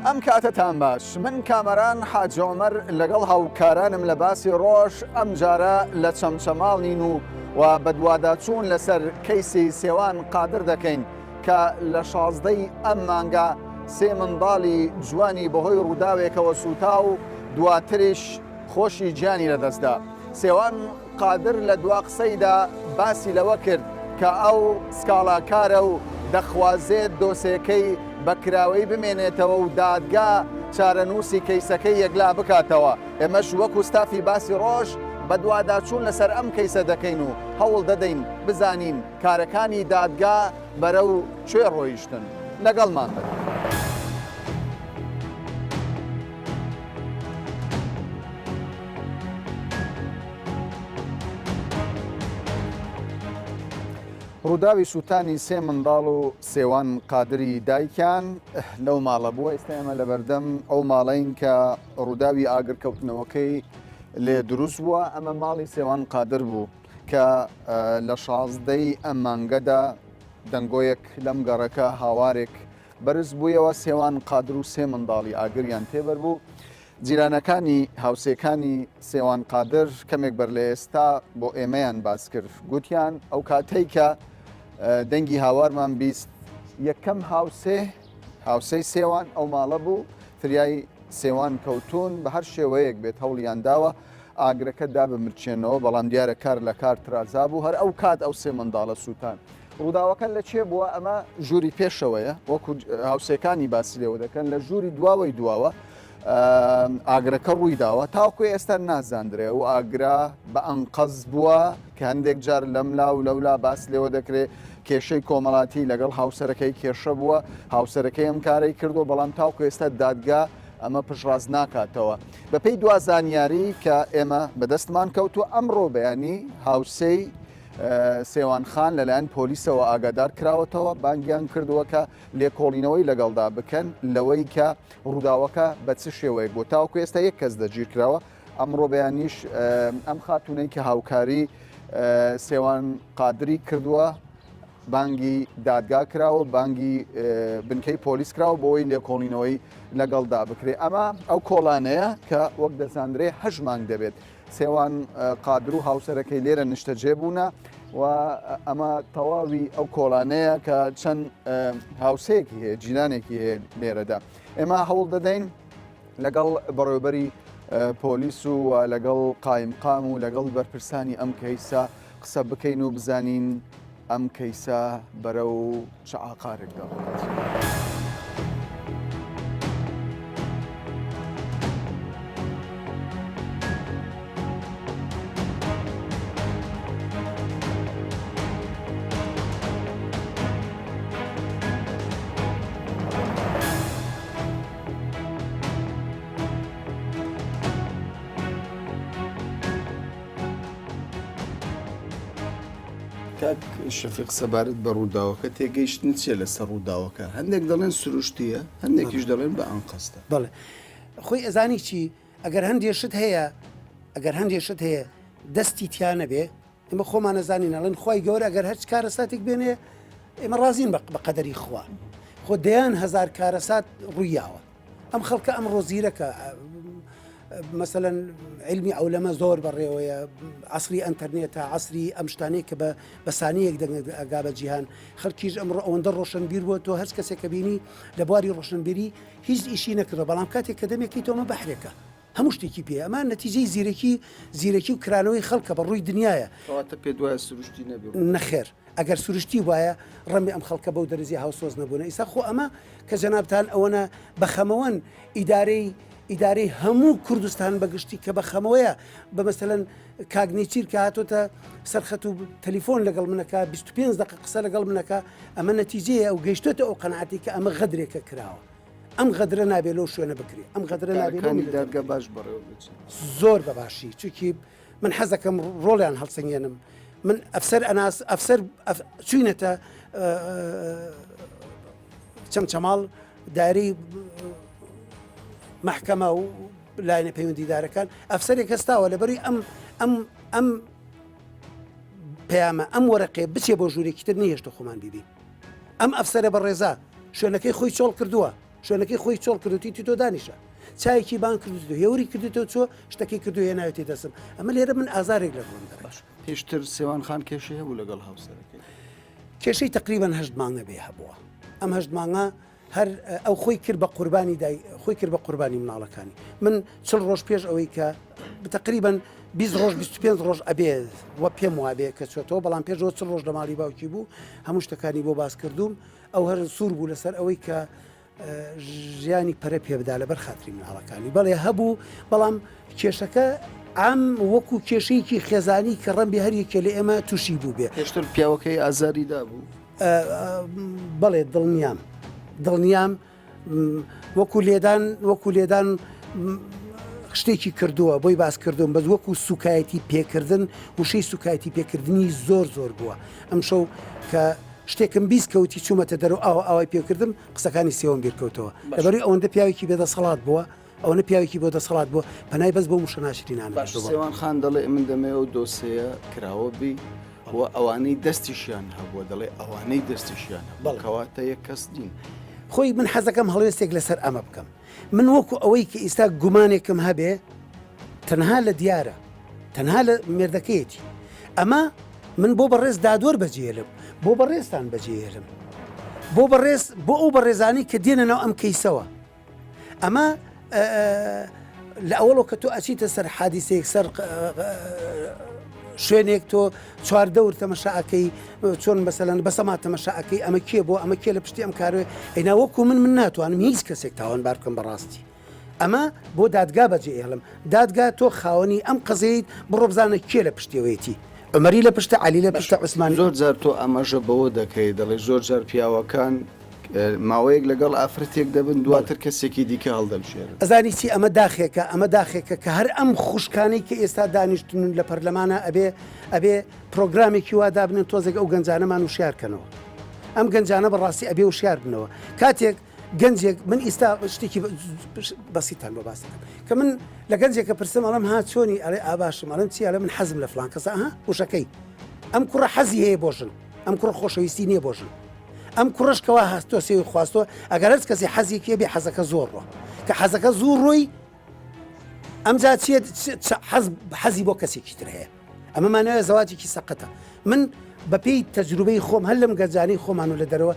ئەم کاتەتان باش من کامەران حاجی عومەر لەگەڵ هاوکارانم لە باسی ڕۆژ ئەم جارە لە چەمچەماڵ نین و و بەدواداچوون لەسەر کەیسی سێوان قادر دەکەین کە لە شازدەی ئەم مانگە سێ منداڵی جوانی بەهۆی ڕووداوێکەوە سووتا و دواتریش خۆشی گیانی لەدەستدا. سێوان قادر لە دوا قسەیدا باسی لەوە کرد کە ئەو سکاڵاکارە و دەخوازێت دۆسێکەی بە کراوەیی بمێنێتەوە و دادگا چارەنووسی کەیسەکەی یەکلا بکاتەوە. ئێمەش وەکو ستافی باسی ڕۆژ بەدواداچوون لەسەر ئەم کەیسە دەکەین و هەوڵ دەدەین بزانین کارەکانی دادگا بەرەو کوێ ڕۆیشتن. لەگەڵمان بن. ڕووداوی سووتانی سێ منداڵ و سێوان قادری دایکیان لەو ماڵە بووە ئێستا ئێمە لەبەردەم ئەو ماڵین کە ڕووداوی ئاگرکەوتنەوەکەی لێ دروست بووە ئەمە ماڵی سێوان قادر بوو کە لە شازدەی ئەم مانگەدا دەنگۆیەک لەم گەڕەکە هاوارێک بەرز بوویەوە، سێوان قادر و سێ منداڵی ئاگریان تێبەربوو. جیرانەکانی هاوسێکانی سێوان قادر کەمێک بەر لە ئێستا بۆ ئێمەیان باس کرد، گوتیان ئەو کاتەی کە دەنگی هاوارمان 20 یەکەم هاوسێ هاوسێی سێوان ئەو ماڵە بوو فریای سێوان کەوتون بە هەر شێوەیەک بێت هەوڵیان داوە ئاگرەکە دابمرچێنەوە بەڵام دیارە کار لە کار ترازا بوو هەر ئەو کات ئەو سێ منداڵە سووتان. ڕووداوەکە لە چێ بووە ئەمە ژووری پێشەوەیە وەکو هاوسێکانی باسی لێوە دەکەن لە ژووری دواوەی دواوە ئاگرەکە ڕووی داوە تاوکو ئێستا نازاندرێ و ئاگرا بە ئەنقەز بووە کە هەندێک جار لەملا و لەولا باس لێوە دەکرێت کێشەی کۆمەڵاتی لەگەڵ هاوسەرەکەی کێشە بووە هاوسەرەکەی ئەم کارەی کردو بەڵام تاوکو ئێستا دادگا ئەمە پشڕاست ناکاتەوە بەپێی دوا زانیاری کە ئێمە بەدەستمان کەوتووە ئەمڕۆ بەیانی هاوسێی سێوان خان لەلایەن پۆلیسەوە ئاگادار کراوەتەوە، بانگیان کردووە کە لێکۆڵینەوەی لەگەڵدا بکەن لەوەی کە ڕووداوەکە بە چ شێوەیەک بوو. تاوەکو ئێستا یەک کەس دەستگیرکراوە، ئەمڕۆ بەیانیش ئەم خاتوونەی کە هاوکاری سێوان قادری کردووە بانگی دادگا کراوە، بانگی بنکەی پۆلیس کراوە بۆ ئەوەی لێکۆڵینەوەی لەگەڵدا بکرێت. ئەمە ئەو کۆڵانەیە کە وەک دەزانرێ هەشت مانگ دەبێت سێوان قادر و هاوسەرەکەی لێرە نیشتەجێ بوونە و ئەمە تەواوی ئەو کۆڵانەیە کە چەند هاوسەیەکی هەیە جیرانێکی هەیە لێرەدا ئێمە هەوڵ دەدەین لەگەڵ بەڕێوبەری پۆلیس و لەگەڵ قایمقام و لەگەڵ بەرپرسانی ئەم کەیسە قسە بکەین و بزانین ئەم کەیسە بەرەو چ ئاقارێک دەڕوات. کاک شەفیق سەبارەت بە ڕووداوەکە تێگەیشتنت چیە لەسەر ڕووداوەکە؟ هەندێک دەڵێن سروشتیە هەندێکیش دەڵێن بە ئەنقەستە. بەڵێ خۆی ئەزانی چی ئەگەر هەندێ شت هەیە ئەگەر هەندێ شت هەیە دەستی تیا نەبێ ئێمە خۆمان ئەزانین ئەڵێن خوای گەورە ئەگەر هەرچ کارەساتێک بێنێ ئێمە ڕازین بە قەدەری خوا خۆ دەیان هەزار کارەسات ڕوویاوە ئەم خەڵکە ئەمڕۆ زیرەکە مەسەلەن علمی عەولەمە زۆر بەڕێوەیە عسری ئەتەرنێتە عسری ئەم شتانەی کە بە بەسانەیەک دەگا بە جیهان خەڵکیش ئەمڕۆ ئەوەندە ڕۆشنبیر بووە تۆ هەرچ کەسێک کە بینی لە بواری ڕۆشنبیری هیچ ئیشی نەکردوە بەڵام کاتێک کە دەمێکی تۆمە بەحرێکە هەموو شتێکی پێ ئەمە نەتیجەی زیرەکی زیرەکی و کرانەوەی خەڵکە بە ڕووی دنیاە کەواتە پێت وایە سروشتی نەبێ نەخێر ئەگەر سروشتی وایە ڕەنبێ ئەم خەڵکە بەو دەرەجەیە هاوسۆز نەبوونە ئیستا خۆ ئەمە کە جەنابتان ئەوەنە بەخەمەوەن ئیدارەی ئیدارەی هەموو کوردستان بەگشتی کە بەخەمەوەیە بە مەسەلەن کاک نێچیر کە هاتۆتە سەرخەت و تەلیفۆن لەگەڵ منەکە 25 دقە قسە لەگەڵ منەکە ئەمە نەتیجەیە ئەو گەیشتۆتە ئەو قەناعەتی کە ئەمە غەدرێکە کراوە ئەم غەدرە نابێ لەو شوێنە بکرێ ئەم غەدرە نابێ لەو کارەکانی میللەتە دادگا بکرێ. باش بەڕێوە بچن. زۆر بەباشی چونکی من حەزەکەم ڕۆڵیان هەڵسەنگێنم من ئەفسەر ئەناس ئەفسەر چوینەتە چەمچەماڵ داری محکەمە و لایەنە پەیوەندیدارەکان ئەفسەرێک هەستاوە لەبەری ئەم ئەم ئەم پەیامە ئەم وەرەقێ بچێ بۆ ژوورێکی تر نەهێشتە خۆمان بیبین ئەم ئەفسەرە بە ڕێزا شوێنەکەی خۆی چۆڵ کردووە. شوێنەکەی خۆی چۆڵ کردوتی تۆ دانیشە چایەکی بان کردوتەوە هێوری کردوتەوە چۆ شتەکەی کردو هێناوێتی دەستم ئەمە لێرە من ئازارێک لە دڵم دەڕێژ. پێشتر سێوان خان کێشەی هەبوو لەگەڵ هاوسەرەکەی؟ کێشەی تەقریبەن هەشت مانگە بێ هەبووە ئەم هەشت مانگە هەر ئەو خۆی کرد بە قوربانی دای خۆی کرد بە قوربانی مناڵەکانی من چل ڕۆژ پێش ئەوەی کە تقریبا 20 ڕۆژ 25 ڕۆژ ئەبێ وە پێم وابێ کە چۆتەوە بەڵام پێشەوە چل ڕۆژ لە ماڵی باوکی بوو هەموو شتەکانی بۆ باس کردوم ئەو هەر سوور بوو لەسەر ئەوەی کە ژیانی پەرە پێبدا لەبەر خاتری مناڵەکانی بەڵێ هەبوو بەڵام کێشەکە ئەم وەکو کێشەیەکی خێزانی کە ڕەنبێ هەر یەکێ لە ئێمە تووشی بوو بێ پێشتر پیاوەکەی ئازاری دابوو؟ بەڵێ دڵنیام دڵنیام وەکو لێدان وەکو لێدان شتێکی کردووە بۆی باس کردوم بەس وەکو سوکایەتی پێکردن وشەی سوکایەتی پێکردنی زۆر زۆر بووە ئەم شەو کە شتێکم 20 کەوتی چوومەتە دەرەوە ئاوا ئاوای پێکردم قسەکانی سێوەم بیرکەوتەوە لەبەری ئەوەندە پیاوێکی بێدەسەڵات بووە ئەوەنە پیاوێکی بۆ دەسەڵات بووە پەنای بەس بۆ وشە ناشرینانە باش سێوان خان دەڵێ من دەمەوێ ئەو دۆسێیە کراوە بی و ئەوانەی دەستیشیان هەبووە دەڵێ ئەوانەی دەستیشیان هەبووە کەواتە یەک کەس نین. خۆی من حەزەکەم هەڵوێستێک لەسەر ئەمە بکەم من وەکو ئەوەی کە ئیستا گومانێکم هەبێ تەنها لە دیارە تەنها لە مێردەکەیەتی ئەمە من بۆ بەڕێز دادوەر بەجێلم بۆ بەڕێزتان بەجێلم بۆ بەڕێز بۆ ئەو بەڕێزانی کە دێنە ناو ئەم کەیسەوە ئەمە لە ئەوەڵەوە کە تۆ ئەچیتە سەر حادیسەیەک سەر شوێنێک تۆ چواردەور تەمەشا ئەەکەی چۆن مەسەلەن بەسەما تەمەشا ئەەکەی ئەمە کێ بۆ ئەمە کێ لە پشتی ئەم کارێ ئەینا وەکو من من ناتوانم هیچ کەسێک تاوانبار بکەم بەڕاستی ئەمە بۆ دادگا بەجێ ئێڵم دادگا تۆ خاوەنی ئەم قەزیت بڕۆ بزانە کێ لە پشتیەوەیەتی عمەری لە پشتە علی لە پشتە عوسمانی زۆر جار تۆ ئاماژە بەوە دەکەی دەڵێ زۆر جار پیاوەکان ماوەیەک لەگەڵ ئافرەتێک دەبن دواتر کەسێکی دیکە هەڵدەبژێرن. ئەزانی چی ئەمە داخێکە ئەمە داخێکە کە هەر ئەم خوشکانەی کە ئێستا دانیشتن لە پەرلەمانە ئەبێ ئەبێ پرۆگرامێکی وا دابنێن تۆزێک ئەو گەنجانەمان وشیار کەنەوە ئەم گەنجانە بەڕاستی ئەبێ وشیار بنەوە کاتێک گەنجێک من ئیستا شتێکی بەسیتان بۆ باس دەکەم کە من لە گەنجێکە پرسم ئەڵم ها چۆنی ئەڵێ ئاباشم ئەڵم چی ئەڵێ من حەزم لە فلان کەسە ها وشەکەی ئەم کوڕە حەزی هەیە بۆ ژن ئەم کوڕە خۆشەویستی نییە بۆ ژن ئەم کوڕەش کەوا هەستۆ سێوی خواستوە ئەگەر هەرچ کەسی حەزێکی بێ حەزەکە زۆر ڕۆ کە حەزەکە زوو ڕۆی ئەمجا چیە حەز حەزی بۆ کەسێکی تر هەیە ئەمە مانایە زەواجێکی سەقەتە من بەپێی تەجروبەی خۆم هەر لەم گەنجانی خۆمان و لە دەرەوە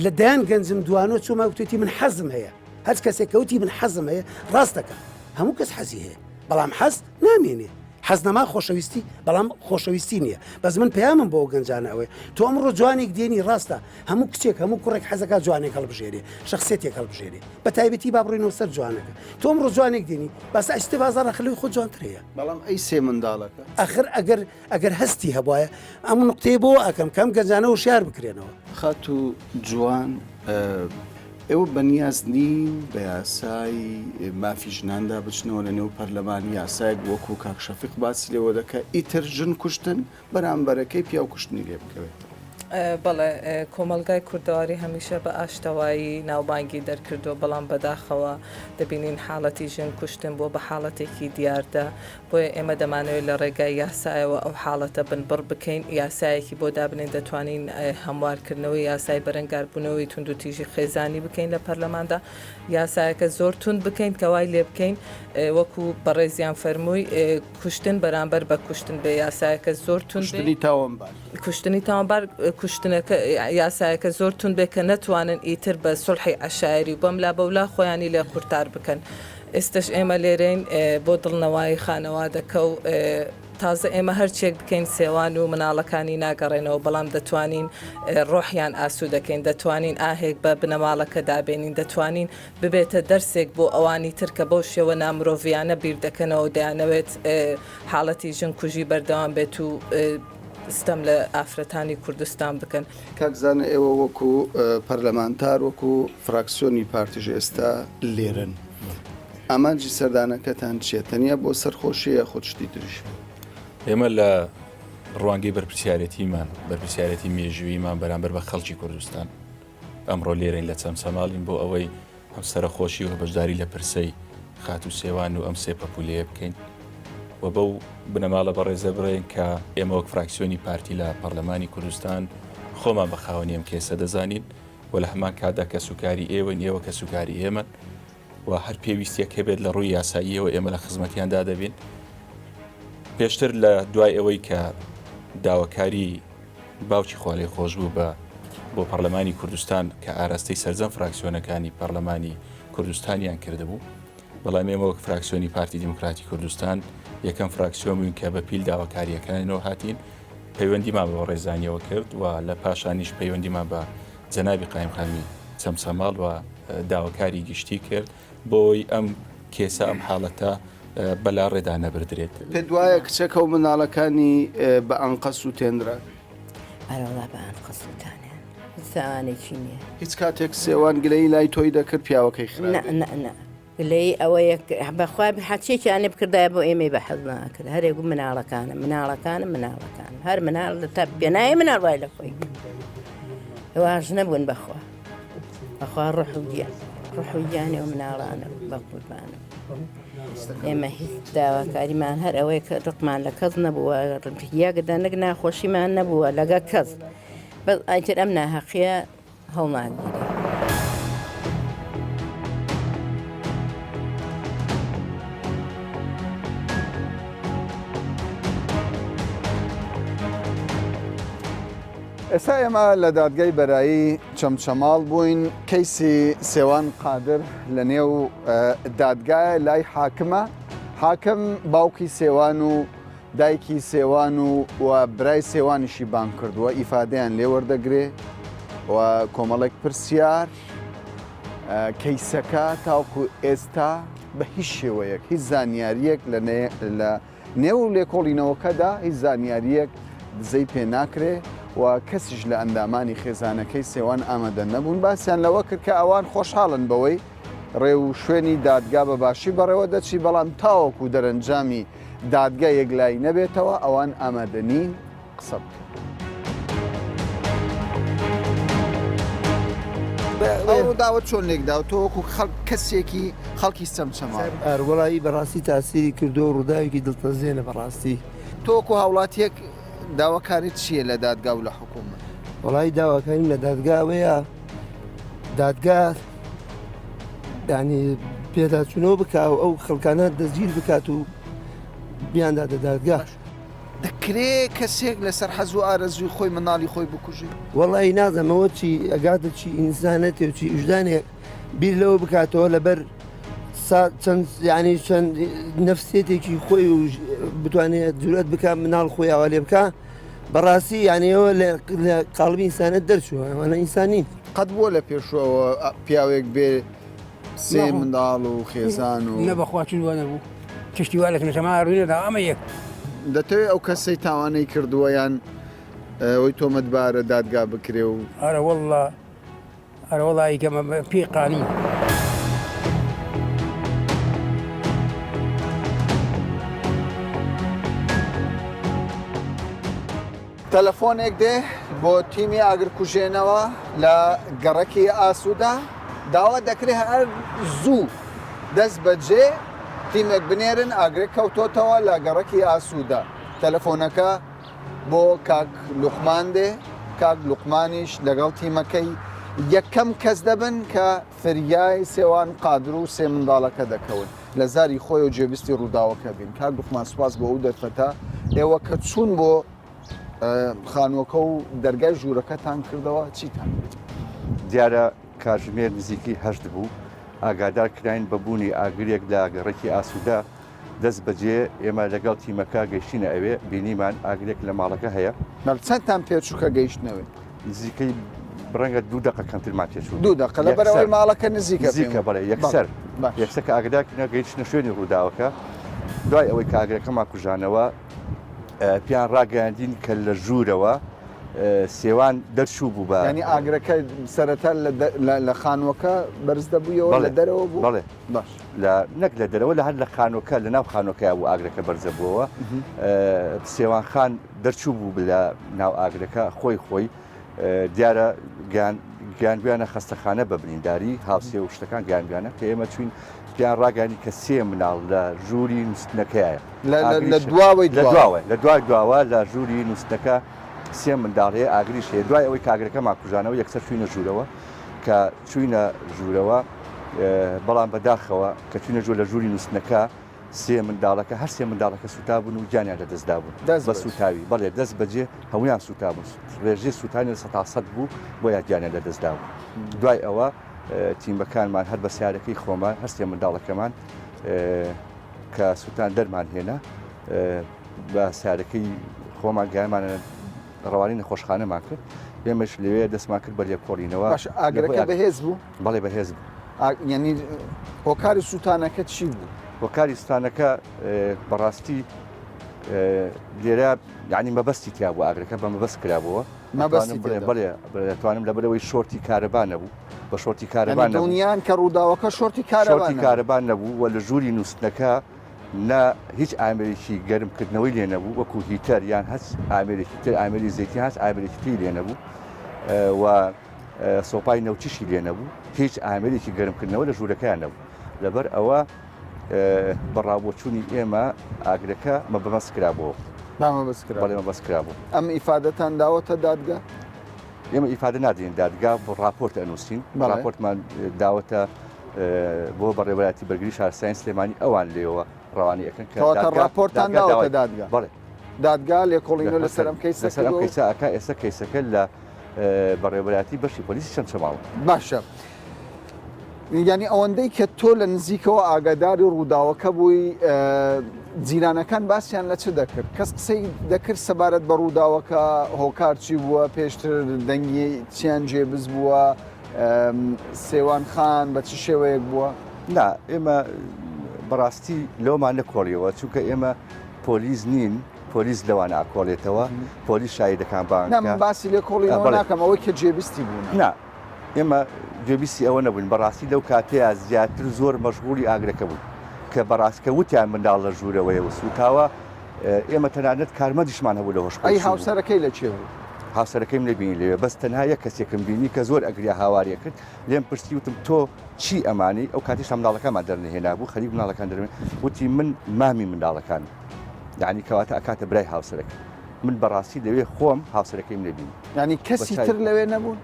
لە دەیان گەنجم دوانۆ چوومە وتێتی من حەزم هەیە هەر کەسێک کەوتی من حەزم هەیە ڕاست دەکە هەموو کەس حەزی هەیە بەڵام حەز نامێنێ حەز نەما خۆشەویستی بەڵام خۆشەویستی نییە بەس من پەیامم بۆ گەنجانە ئەوەیە تۆ ئەمڕۆ جوانێک دێنی ڕاستە هەموو کچێک هەموو کوڕێک حەزەکە جوانێک هەڵبژێرێ شخصێتێک هەڵبژێرێ بە تایبەتی با بڕینەوە سەر جوانەکە تۆ ئەمڕۆ جوانێک دێنی بەس ئەشتە بازاڕ ئەخر لەوی خۆ جوانتر هەیە بەڵام ئەی سێ منداڵەکە ئەخر ئەگەر ئەگەر هەستی هەبواە ئەم نقطەیە بۆ ئەکەم کەم گەنجانە وشیار بکرێنەوە. خاتوو جوان ئێوە بەنیاز نین بە یاسای مافی ژناندا بچنەوە لە نێو پەرلەمان، یاسایەک وەکو کاک شەفیق باسی لێوە دەکا ئیتر ژن کوشتن بەرامبەرەکەی پیاو کوشتنی لێ بکەوێتەوە. بەڵێ کۆمەڵگای کوردەواری هەمیشە بە ئاشتەوایی ناوبانگی دەرکردووە، بەڵام بەداخەوە دەبینین حاڵەتی ژن کوشتن بووە بە حاڵەتێکی دیاردە، بۆیە ئێمە دەمانەوێت لە ڕێگای یاسایەوە ئەو حاڵەتە بنبڕ بکەین، یاسایەکی بۆ دابنێین، دەتوانین هەموارکردنەوەی یاسای بەرەنگاربوونەوەی توندوتیژی خێزانی بکەین لە پەرلەماندا، یاسایەکە زۆر توند بکەین کە وای لێبکەین وەکو بەڕێزیان فەرمووی کوشتن بەرامبەر بە کوشتن بێ، یاسایەکە زۆر توند بێ. کوشتنی تاوانبار. کوشتنی تاوانبار، کوشتنەکە، یاسایەکە زۆر توند بێ کە نەتوانن ئیتر بە سوڵحی عەشایەری و بەملا بەولا خۆیانی لێ قورتار بکەن. ئێستەش ئێمە لێرەین بۆ دڵنەوایی خانەوادەکە و تازە ئێمە هەرچیەک بکەین سێوان و مناڵەکانی ناگەڕێنەوە بەڵام دەتوانین ڕۆحیان ئاسوودەکەین دەتوانین ئاهێک بە بنەماڵەکە دابێنین دەتوانین ببێتە دەرسێک بۆ ئەوانی تر کە بەو شێوە نامرۆڤیانە بیر دەکەنەوە و دەیانەوێت حاڵەتی ژن کوژی بەردەوام بێت و ستەم لە ئافرەتانی کوردستان بکەن. کاک زانا ئێوە وەکو پەرلەمانتار وەکو فراکسیۆنی پارتیش ئێستا لێرەن ئامانجی سەردانەکەتان چیە تەنیا بۆ سەرخۆشیە یاخود شتی تریش؟ ئێمە لە ڕوانگەی بەرپرسیارێتیمان بەرپرسیارێتی مێژووییمان بەرامبەر بە خەڵکی کوردستان ئەمڕۆ لێرەین لە چەمچەماڵین بۆ ئەوەی هەم سەرەخۆشی و بەشداری لە پرسەی خاتوو سێوان و ئەم سێ پەپولەیە بکەین و بەو بنەماڵە بەڕێزە بڵێین کە ئێمە وەک فراکسیۆنی پارتی لە پەرلەمانی کوردستان خۆمان بە خاوەنی ئەم کێسە دەزانین. و لە هەمان کاتدا کەسوکاری ئێوەین، ئێوە کەسوکاری ئێمەن و هەر پێویستیەک هەبێت لە ڕووی یاساییەوە ئێمە لە خزمەتیاندا دەبین. پێشتر لە دوای ئەوەی کە داواکاری باوکی خوالێخۆشبوو بە بۆ پەرلەمانی کوردستان کە ئاراستەی سەرجەم فراکسیۆنەکانی پەرلەمانی کوردستانیان کردبوو، بەڵام ئێمە وەک فراکسیۆنی پارتی دیموکراتی کوردستان یەکەم فراکسیۆن بووین کە بە پیل داواکارییەکانەوە هاتین، پەیوەندیمان بە بەڕێزانیەوە کرد و لە پاشانیش پەیوەندیمان بە جەنابی قایمقامی چەمچەماڵ و داواکاری گشتی کرد بۆی ئەم کێسە ئەم حاڵەتە بەلاڕێدا نەبردرێت. پێت وایە کچەکە و منداڵەکانی بە ئەنقەست سووتێنران؟ ئەرەوەڵا بە ئەنقەست سووتانیان هیچ تاوانێکی نییە. هیچ کاتێک سێوان گلەیی لای تۆی دەکرد پیاوەکەی خراپ بێت؟ نا نا نا گلەیی ئەوەیە بەخوا هەرچیەکیان لێ بکردایە بۆ ئێمەی بە حەز ناکرد هەرێک گوت مناڵەکانم مناڵەکانم مناڵەکانم هەر مناڵ تا پێنایە مناڵ وای لە خۆی واش نەبوون بەخوا بەخوا ڕۆح و گیان ڕۆح و گیانی و مناڵانە بە قوربانم ئێمە هیچ داواکاریمان هەر ئەوەیە کە ڕقمان لە کەس نەبووە یەک دەنک ناخۆشیمان نەبووە لەگە کەس بەس ئایتر ئەم ناهەقیە هەڵناگیرێ. ئێستا ئێمە لە دادگای بەرایی چەمچەماڵ بووین کەیسی سێوان قادر لە نێو دادگایە لای حاکمە حاکم باوکی سێوان و دایکی سێوان و و برای سێوانیشی بانگ کردووە، ئیفادەیان لێ وەردەگرێ و کۆمەڵێک پرسیار، کەیسەکە تاوەکو ئێستا بە هیچ شێوەیەک هیچ زانیارییەک لە نێو لێکۆڵینەوەکەدا هیچ زانیارییەک دزەی پێ ناکرێ و کەسیش لە ئەندامانی خێزانەکەی سێوان ئامادە نەبوون باسیان لەوە کرد کە ئەوان خۆشحاڵن بەوەی ڕێوشوێنی دادگا بە باشی بەڕێوە دەچی بەڵام تاوەکو دەرەنجامی دادگا یەکلایی نەبێتەوە ئەوان ئامادە نین قسە بکەن. ئەو ڕووداوە چۆن لێکداوە تۆ وەکو خەڵک کەسێکی خەڵکی چەمچەماڵ؟ ئەروەڵایی بەڕاستی تاسیری کردووە و ڕووداوێکی دڵتەزێنە بەڕاستی. تۆ وەکو هاوڵاتیەک داواکاریت چییە لە دادگا و لە حکوومەت؟ وەڵایی داواکاریم لە دادگا ئەوەیە دادگا ینی پێداچوونەوە بکا و ئەو خەڵکانە دەستگیر بکات و بیانداتە دادگا. دەکرێ کەسێک لەسەر حەز و ئارەزووی خۆی منداڵی خۆی بکوژێ؟ وەڵی نازانمەوە چی ئەگاتە چی ئینسانەتێ و چی وژدانێک بیر لەوە بکاتەوە لەبەر چەند ینی چەند نەفسێتێکی خۆی و بتوانێت جورەت بک مناڵ خۆی ئاوا لێ بکە بەڕاستی یانەوە لە قاڵبی ئینسانەت دەرچووە ئەوانە ئینسان نین. قەت بووە لە پێشوەوە پیاوێک بێ سێ منداڵ و خێزان و. نە بەخوا چیز وا نەبوو تشتی وا لە چەمچەماڵ ڕووی نەدا ئەمە یەک. دەتەوێ ئەو کەسەی تاوانەی کردووە یان ئەوەی تۆمەتبارە دادگا بکرێ و. ئەرەوەڵا ئەرەوەڵا ئەیکەمە بە پێی قانون. تەلەفۆنێک دێ بۆ تیمی ئاگرکوژێنەوە لە گەڕەکی ئاسوودە، داوا دەکرێت هەر زوو دەست بەجێ تیمێک بنێرن ئاگرێک کەوتۆتەوە لە گەڕەکی ئاسوودە. تەلەفۆنەکە بۆ کاک لوقمان دێ، کاک لوقمانیش لەگەڵ تیمەکەی یەکەم کەس دەبن کە فریای سێوان قادر و سێ منداڵەکە دەکەون. لە زاری خۆیەوە گوێبیستی ڕووداوەکە بین. کاک لوقمان سوپاس بۆ ئەو دەرفەتە. ئێوە کە چوون بۆ خانووەکە و دەرگای ژوورەکەتان کردەوە چیتان دیت؟ دیارە کاتژمێر نزیکەی هەشت بوو، ئاگادار کراین بە بوونی ئاگرێک لە گەڕەکی ئاسوودە، دەست بەجێ ئێمە لەگەڵ تیمەکە گەیشتینە ئەوێ، بینیمان ئاگرێک لە ماڵەکە هەیە. بەڵێ چەندتان پێچوو کە گەیشتنەوێ؟ نزیکەی ڕەنگە دوو دەقە کەمترمان پێچوو. دوو دەقە لەبەر ئەوەی ماڵەکە نزیکە. نزیکە بەڵێ یەکسەر یەکسەر کە ئاگادار کرا گەیشتنە شوێنی ڕووداوەکە، دوای ئەوەی کە ئاگرەکەمان کوژانەوە پێیان ڕاگەیاندین کە لە ژوورەوە سێوان دەرچوو بوو بە یانی ئاگرەکە سەرەتا لە خانووەکە بەرز دەبوویەوە لە دەرەوە بوو؟ بەڵێ باش. لە نەک لە دەرەوە لە هەر لە خانووەکە لە ناو خانووەکەیا بوو ئاگرەکە بەرزە بووەوە سێوان خان دەرچوو بوو لە ناو ئاگرەکە خۆی خۆی دیارە گیانگویانە خەستەخانە بە برینداری هاوسێ و شتەکان گیانگویانە کە ئێمە چوین پیان ڕاگەانی کە سێ مناڵ لە ژووری نووسنەکەیە لە دواوەی لە دواوە لە دوای دواوە لە ژووری نووسنەکە سێ منداڵ هەیە ئاگریش هەیە دوای ئەوەی کاگرەکەمان کوژانەوە یەکسەر چوینە ژوورەوە. کە چووینە ژوورەوە بەڵام بەداخەوە کە چووینە ژوور لە ژووری نووستنەکە سێ منداڵەکە هەر سێ منداڵەکە سووتابوون و گیانیان لەدەستدابوون بە سووتاوی بەڵێ دەست بەجێ هەمویان سووتابوون ڕێژەی سووتانی 100% بوو بۆیە گیانیان لەدەستدابوو دوای ئەوە تیمەکانمان هەر بە سیارەکەی خۆمان هەر سێ منداڵەکەمان کە سووتان دەرمان هێنا بە سیارەکەی خۆمان گەیانمانە ڕەوانەی نەخۆشخانەمان کرد ئێمەش لەوێ دەستمان کرد بە لێکۆڵینەوە. باشە ئاگرەکە بەهێز بوو؟ بەڵێ بەهێز بوو. یعنی هۆکاری سووتانەکە چی بوو؟ هۆکاری سووتانەکە بەڕاستی لێرە یعنی مەبەستی تیا بوو ئاگرەکە بە مەبەست کرابووە مەبەستی بڵێ بڵێ دەتوانم لەبەرەوەی شۆرتی کارەبا نەبوو بە شۆرتی کارەبا دڵنیان کە ڕووداوەکە شۆرتی کارەبا کارەبا نەبوو و لە ژووری نووستنەکە نە هیچ ئامێرێکی گەرمکردنەوەی لێ نەبوو وەکو heater یان هەچ ئامێرێکی تر ئامێری زەیتی هەچ ئامێرێکی تری لێ نەبوو و سۆپای نەوتیشی لێ نەبوو هیچ ئامێرێکی گەرمکردنەوە لە ژوورەکەیان نەبوو لەبەر ئەوە بە ڕاوبۆچوونی ئێمە ئاگرەکە مەبەست کرابوو مەبەست کرابوو ئەم ئیفادەتان داوەتە دادگا ئێمە ئیفادە نادەین دادگا بۆ ڕاپۆرت ئەنووسین ڕاپۆرتمان داوەتە بۆ بەڕێوەبەرایەتی بەرگری شارستانی سلێمانی ئەوان لێەوە ڕەوانی ئەکەن کە ڕاپۆرتان داوەتە دادگا بەڵێ دادگا لێکۆڵینەوە لەسەر ئەم کەیسە لەسەر ئەم کەیسە ئەکا ئێستا کەیسەکە لە بەڕێوەبەرایەتی بەشی پۆلیسی چەمچەماڵ باشە یعنی ئەوەندەی کە تۆ لە نزیکەوە ئاگاداری ڕووداوەکە بووی جیرانەکان باسییان لە چ دەکرد کەس قسەی دەکرد سەبارەت بە ڕووداوەکە هۆکار چی بووە پێشتر دەنگی چیان جێبز بووە سێوان خان بە چ شێوەیەک بووە؟ نا ئێمە بەڕاستی لەومان نەکۆڵیەوە چونکە ئێمە پۆلیس نین پۆلیس لەوان ئاکۆڵێتەوە پۆلیس شایدەکان بانکە باسی لێکۆڵینەوە ناکەم ئەوەی کە جێبیستی بوون نا ئێمە گوێبیستی ئەوە نەبووین بەڕاستی لەو کاتەیە زیاتر زۆر مەشغوڵی ئاگرەکە بووین کە بەڕاست کە وتیان منداڵ لە ژوورەوەیە و سووتاوە ئێمە تەنانەت کارمەندیشمان هەبوو لە هۆش ئەی هاوسەرەکەی لە کێ بوو؟ هاوسەرەکەیم نەبینی لەوێ بەس تەنها یەک کەسێکم بینی کە زۆر ئەگریا هاواری ئەکرد لێم پرسی وتم تۆ چی ئەمانی ئەو کاتیش منداڵەکانمان دەرنەهێنابوو خەریک منداڵەکان دەرمێن وتی من مامی منداڵەکانم یعنی کەواتە ئەکاتە برای هاوسەرەکەی من بەڕاستی لەوێ خۆم هاوسەرەکەیم نەبینی یعنی کەسی تر لەوێ نەبوون؟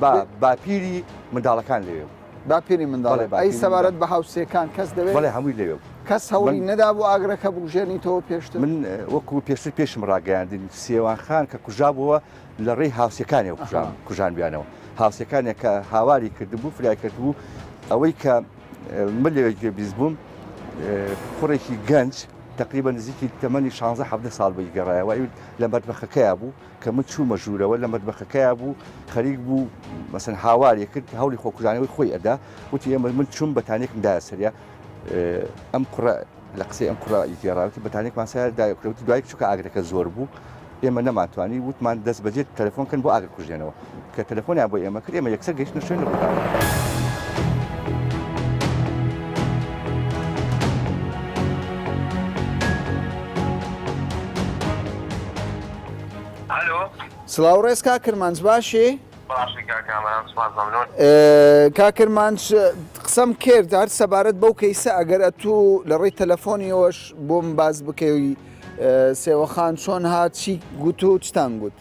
با باپیری منداڵەکان لەوێ بوو باپیری منداڵ ئەی سەبارەت بە هاوسێکان کەس دەوێت بەڵێ هەمووی لەوێ بوو کەس هەوڵی نەدابوو ئاگرەکە بکوژێنیتەوە پێشتر من وەکو پێشتر پێشم ڕاگەیاندن سێوان خان کە کوژابووە لە ڕێی هاوسێکانیەوە کوژان کوژانبیانەوە هاوسێکانێک کە هاواری کردبوو فرای کردبوو ئەوەی کە من لەوێ گوێبیست بووم کوڕێکی گەنج تقریبا نزیکی تەمەنی 16 17 ساڵ بووی گەڕایەوە لە مەتبەخەکەیا بوو کە من چوومە ژوورەوە لە مەتبەخەکەیا بوو خەریک بوو مەسەن هاواری کرد هەوڵی خۆکوژانەوەی خۆی ئەدا وتی ئێمە من چووم بەتانێکم دایە سەریا ئەم کوڕە لە قسەی ئەم کوڕە گێڕاوتی بەتانێکمان سەر دایە کوڕەوتی دوای چووکە ئاگرەکە زۆر بوو ئێمە نەمانتوانی وتمان دەست بەجێ تەلەفۆن کەن بۆ ئاگر کوژێنەوە کە تەلەفۆنیان بۆ ئێمە کرد ئێمە یەکسەر گەیشتنە شوێنی ڕووداوەکە. ئەلۆ. سڵاو ڕێز کاک کرمانج باشی؟ باشی کاک کامەران سوپاس مەمنون. کاک کرمانج قسەم کرد هەر سەبارەت بەو کەیسە ئەگەر ئەتوو لە ڕێی تەلەفۆنیەوەش بۆم باس بکەی سێوەخان چۆن هات چی گوت و چتان گوت؟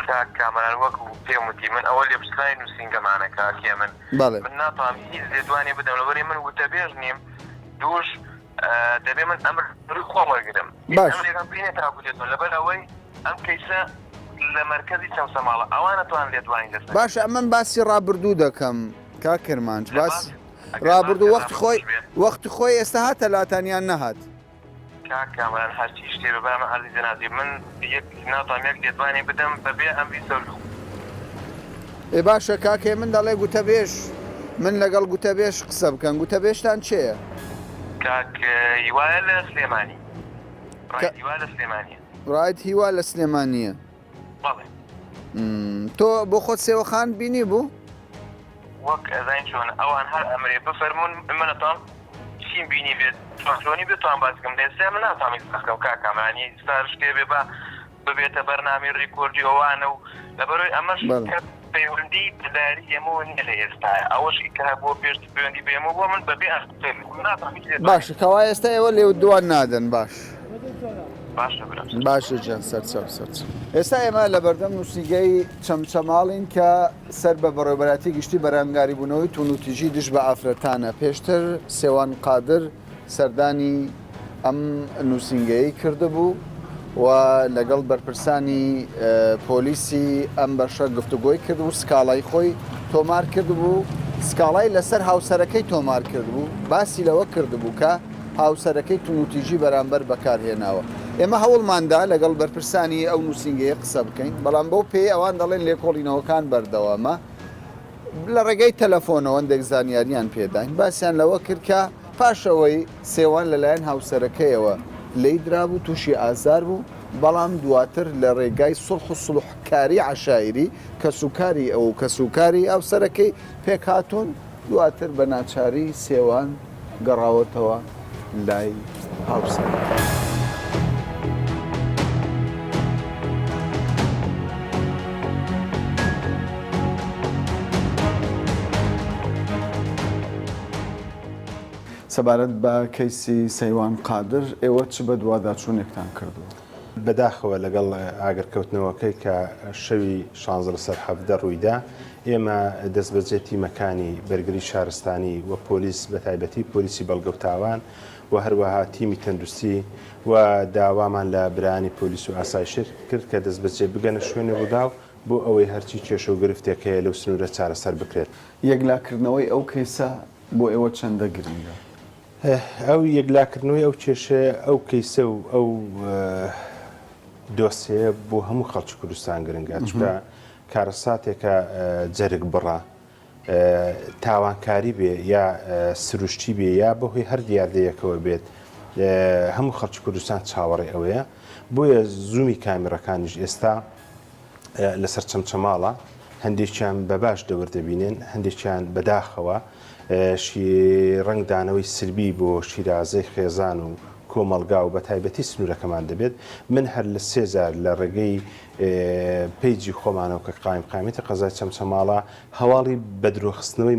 کاک کامەران وەک پێم وتی من ئەوە لێپرسراوی نووسینگەمانە کاک هێمن بەڵێ. من ناتوانم هیچ لێدوانێ بدەم لەبەرئەوەی من وتەبێژ نیم دووش دەبێ من ئەمر خۆم وەرگرم باش. ئەمرێکم پێ نیە تاکو لێدوان لەبەر ئەوەی ئەم کەیسە لە مەرکەزی چەمچەماڵە ئەوان ئەتوان لێدوانی لەسەر باشە ئەمن باسی ڕابردوو دەکەم کاک کرمانج لە باس باس ئەگەر ڕابردوو باسی وەختی خۆی ڕابردووش بێت وەختی خۆی ئێستا هاتە لاتان یان نەهات؟ کاک کامەران هەرچی شتێ بێ با من عەرزی جەنابی من یەک ناتوانم یەک لێدوانێ بدەم بەبێ ئەمری سەرۆک. ئێ باشە کاک هێمن دەڵێ گوتەبێژ من لەگەڵ گوتەبێژ قسە بکەن گوتەبێژتان کێیە؟ کاک هیوایە لە سلێمانی. ڕائید هیوا لە سلێمانیە. ڕائید هیوا لە سلێمانیە. بەڵێ. تۆ بۆ خۆت سێوەخان بینی بوو؟ وەک ئەزانی چۆنە ئەوان هەر ئەمرێ بفەرموون من ئەتوام چیم بینی بێت چۆن چۆنی بێت توام باس بکەم لە ئێستا من ناتوانم هیچ باس بکەم کاک کامرانی ئێستا شتێ بێ با ببێتە بەرنامەی ڕیکۆردی ئەوانە و لەبەرەوەی ئەمەش بەڵێ. کە پەیوەندی بە دایری ئێمەوە نییە لە ئێستایا ئەوەشی کە هەبووە پێشتر پەیوەندی بە ئێمەوە بووە من بەبێ ئەم ناتوانم هیچ لێدوانێک باشە کەوا ئێستا ئێوە لێدوان نادەن باش. باشە برام سەرچاو. باشە گیان سەرچاو سەرچاو. ئێستا ئێمە لەبەردەم نووسینگەی چەمچەماڵین کە سەر بە بەڕێوەبەرایەتی گشتی بەرەنگاریبوونەوەی توونوتیژی دژ بە ئافرەتانە، پێشتر سێوان قادر سەردانی ئەم نووسینگەیەی کردبوو و لەگەڵ بەرپرسانی پۆلیسی ئەم بەشە گفتوگۆی کردبوو، سکاڵای خۆی تۆمار کردبوو، سکاڵای لەسەر هاوسەرەکەی تۆمار کردبوو، باسی لەوە کردبوو کە هاوسەرەکەی توندوتیژی بەرامبەر بەکارهێناوە. ئێمە هەوڵماندا لەگەڵ بەرپرسانی ئەو نووسینگەیە قسە بکەین، بەڵام بەو پێیەی ئەوان دەڵێن لێکۆڵینەوەکان بەردەوامە، لە ڕێگەی تەلەفۆنەوە هەندێک زانیاریان پێداین، باسیان لەوە کرد کە پاش ئەوەی سێوان لەلایەن هاوسەرەکەیەوە لێی درابوو، تووشی ئازار بوو، بەڵام دواتر لە ڕێگای سوڵح و سوڵحکاری عەشایری، کەسوکاری ئەو و کەسوکاری هاوسەرەکەی پێکهاتوون، دواتر بە ناچاری سێوان گەڕاوەتەوە لای هاوسەرەکەی. سەبارەت بە کەیسی سەیوان قادر ئێوە چ بەدواداچوونێکتان کردووە؟ بەداخەوە لەگەڵ ئاگرکەوتنەوەکەی کە شەوی شانزە لەسەر 17 ڕوویدا، ئێمە دەستبەجێ تیمەکانی بەرگری شارستانی و پۆلیس بەتایبەتی پۆلیسی بەڵگە و تاوان و هەروەها تیمی تەندروستی و داوامان لە برایانی پۆلیس و ئاسایش کرد کە دەستبەجێ بگەنە شوێنی ڕووداو بۆ ئەوەی هەرچی کێشە و گرفتێک هەیە لەو سنوورە چارەسەر بکرێت. یەکلاکردنەوەی ئەو کەیسە بۆ ئێوە چەندە گرنگە؟ ئەو یەکلاکردنەوەی ئەو کێشەیە، ئەو کەیسە و ئەو دۆسێیە بۆ هەموو خەڵکی کوردستان گرنگە، چونکە کارەساتێکە جەرگ بڕە، تاوانکاری بێ یا سروشتی بێ یا بەهۆی هەر دیاردەیەکەوە بێت، هەموو خەڵکی کوردستان چاوەڕێی ئەوەیە، بۆیە زوومی کامیڕەکانیش ئێستا لەسەر چەمچەماڵە، هەندێکیان بە باش دەور دەبینن، هەندێکیان بەداخەوە، ڕەنگدانەوەی سلبی بۆ شیرازەی خێزان و کۆمەڵگا و بەتایبەتی سنوورەکەمان دەبێت، من هەر لە سێ جار لە ڕێگەی پەیجی خۆمانەوە کە قایمقامیەتی قەزای چەمچەماڵە هەواڵی بەدرۆخستنەوەی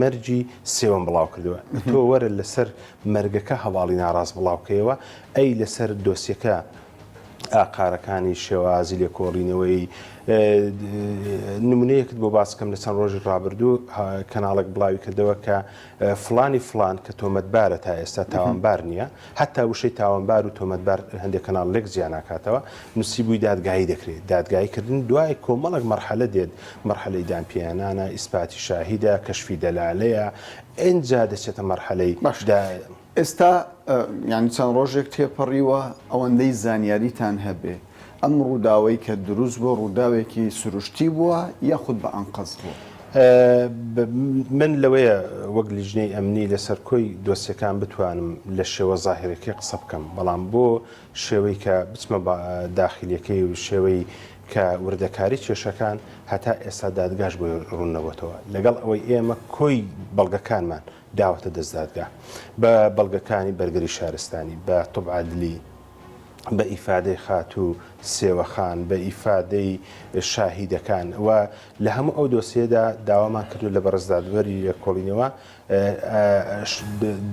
مەرگی سێوەم بڵاوکردەوە، تۆ وەرە لەسەر مەرگەکە هەواڵی ناڕاست بڵاوکەیەوە، ئەی لەسەر دۆسیەکە ئاقارەکانی شێوازی لێکۆڵینەوەی نمونەیەکت بۆ باس کەم لە چەند ڕۆژی ڕابردوو کەناڵێک بڵاوی کردەوە کە فلانی فلان کە تۆمەتبارە تا ئێستا تاوانبار نییە حتا وشەی تاوانبار و تۆمەتبار هەندێک کەناڵ لێک جیاناکاتەوە نووسیبووی دادگایی دەکرێت دادگایی کردن دوای کۆمەڵک مەرحەلە دێت مەرحەلەی دانپیانانە ئیسپاتی شاهیدە کەشفی دەلالەیە ئینجا دەچێتە مەرحەلەی ئێستا یانی چەند ڕۆژێک تێپەڕیوە ئەوەندەی زانیاریتان هەبێ ئەم ڕووداوەی کە دروست بووە ڕووداوێکی سروشتی بووە یاخود بە ئەنقەست بووە؟ من لەوەیە وەک لیژنەی ئەمنی لەسەر کۆی دۆسیەکان بتوانم لە شێوە زاهیرەکەی قسە بکەم بەڵام بۆ شێوەی کە بچمە داخیلیەکەی و شێوەی کە وردەکاری کێشەکان هەتا ئێستا دادگاش بۆی ڕوون نەبۆتەوە لەگەڵ ئەوەی ئێمە کۆی بەڵگەکانمان داوەتە دەست دادگا بە بەڵگەکانی بەرگری شارستانی، بە طب عدلی، بە ئیفادەی خاتوو سێوەخان، بە ئیفادەی شاهیدەکان و لە هەموو ئەو دۆسیەدا داوامان کردووە لە بەڕێز دادوەری لێکۆڵینەوە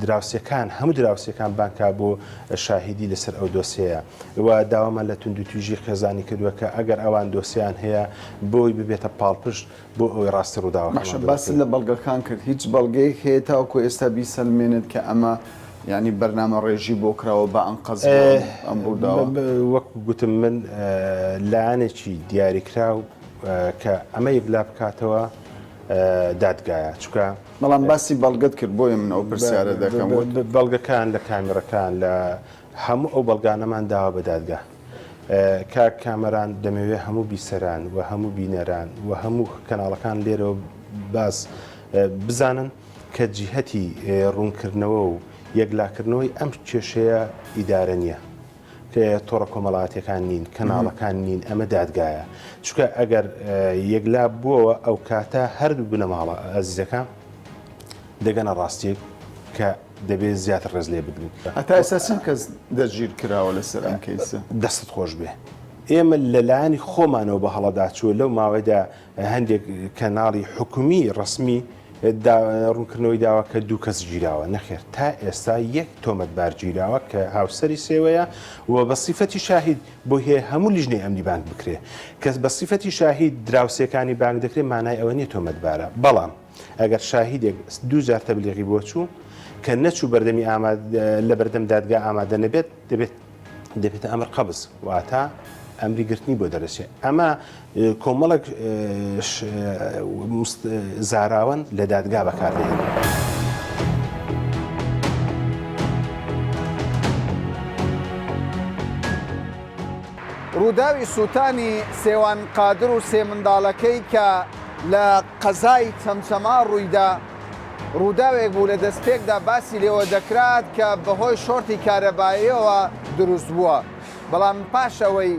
دراوسێکان هەموو دراوسێکان بانگ کا بۆ شاهیدی لەسەر ئەو دۆسیەیە و داوامان لە توندوتیژی خێزانی کردووە کە ئەگەر ئەوان دۆسیان هەیە بۆی ببێتە پاڵپشت بۆ ئەوەی ڕاستی ڕووداوەکەمان باشە باست لە بەڵگەکان کرد هیچ بەڵگەیەک هەیە تاوەکو ئێستا بیسەلمێنێت کە ئەمە یانی بەرنامە ڕێژی بۆ کراوە بە ئەنقەست بووە ئەم ڕووداوە؟ وەک گوتم من لایەنێکی دیاریکراو کە ئەمە یەکلا بکاتەوە دادگایە چونکە بەڵام باسی بەڵگەت کرد بۆیە من ئەو پرسیارە دەکەم بەڵگەکان لە کامیڕەکان لە هەموو ئەو بەڵگانەمان داوە بە دادگا. کاک کامەران دەمەوێ هەموو بیسەران و هەموو بینەران و هەموو کەناڵەکان لێرەوە باس بزانن کە جیهەتی ڕوونکردنەوە و یەکلاکردنەوەی ئەم کێشەیە ئیدارە نییە. کە تۆڕە کۆمەڵاتیەکان نین، کەناڵەکان نین، ئەمە دادگایە. چونکە ئەگەر یەکلا بووەوە ئەو کاتە هەردوو بنەماڵە ئازیزەکان دەگەنە ڕاستیەک کە دەبێت زیاتر ڕێز لێ بگرین. هەتا ئێستا چەند کەس دەستگیر کراوە لەسەر ئەم کەیسە؟ دەستت خۆش بێ. ئێمە لە لایەنی خۆمانەوە بە هەڵەدا چووە لەو ماوەیەدا هەندێک کەناڵی حکومی ڕەسمی. ڕوونکردنەوەی داواکە دوو کەس گیراوە، نەخێر تا ئێستا یەک تۆمەتبار گیراوە کە هاوسەری سێوەیە و بە سیفەتی شاهید بۆی هەیە هەموو لیژنەی ئەمنی بانگ بکرێ کە بە سیفەتی شاهید دراوسێکانی بانگ دەکرێ مانای ئەوە نیە تۆمەتبارە بەڵام ئەگەر شاهیدێک دوو جار تەبلیغی بۆ چوو کە نەچوو بەردەمی لە بەردەم دادگا ئامادە نەبێت دەبێت دەبێتە ئەمر قەبز واتە ئەمری گرتنی بۆ دەرەچێت ئەمە کۆمەڵێک زاراوەن لە دادگا بەکاردەهێنن. ڕووداوی سووتانی سێوان قادر و سێ منداڵەکەی کە لە قەزای چەمچەماڵ ڕوویدا، ڕووداوێک بوو لە دەستپێکدا باسی لێوە دەکرات کە بەهۆی شۆرتی کارەباییەوە دروست بووە، بەڵام پاش ئەوەی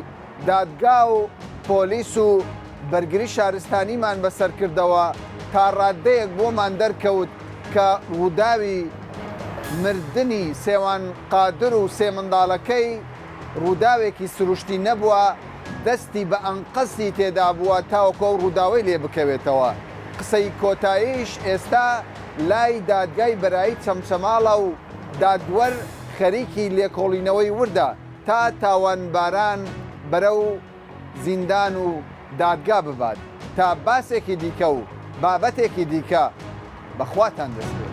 دادگا و پۆلیس و بەرگری شارستانیمان بەسەر کردەوە، تا ڕاددەیەک بۆمان دەرکەوت کە ڕووداوی مردنی سێوان قادر و سێ منداڵەکەی ڕووداوێکی سروشتی نەبووە، دەستی بە ئەنقەستی تێدابووە تاوەکو ئەو ڕووداوەی لێ بکەوێتەوە. قسەی کۆتاییش ئێستا لای دادگای بەرایی چەمچەماڵە و دادوەر خەریکی لێکۆڵینەوەی وردە تا تاوانباران بەرەو زیندان و دادگا ببات. تا باسێکی دیکە و بابەتێکی دیکە بە خواتان دەسپێرم.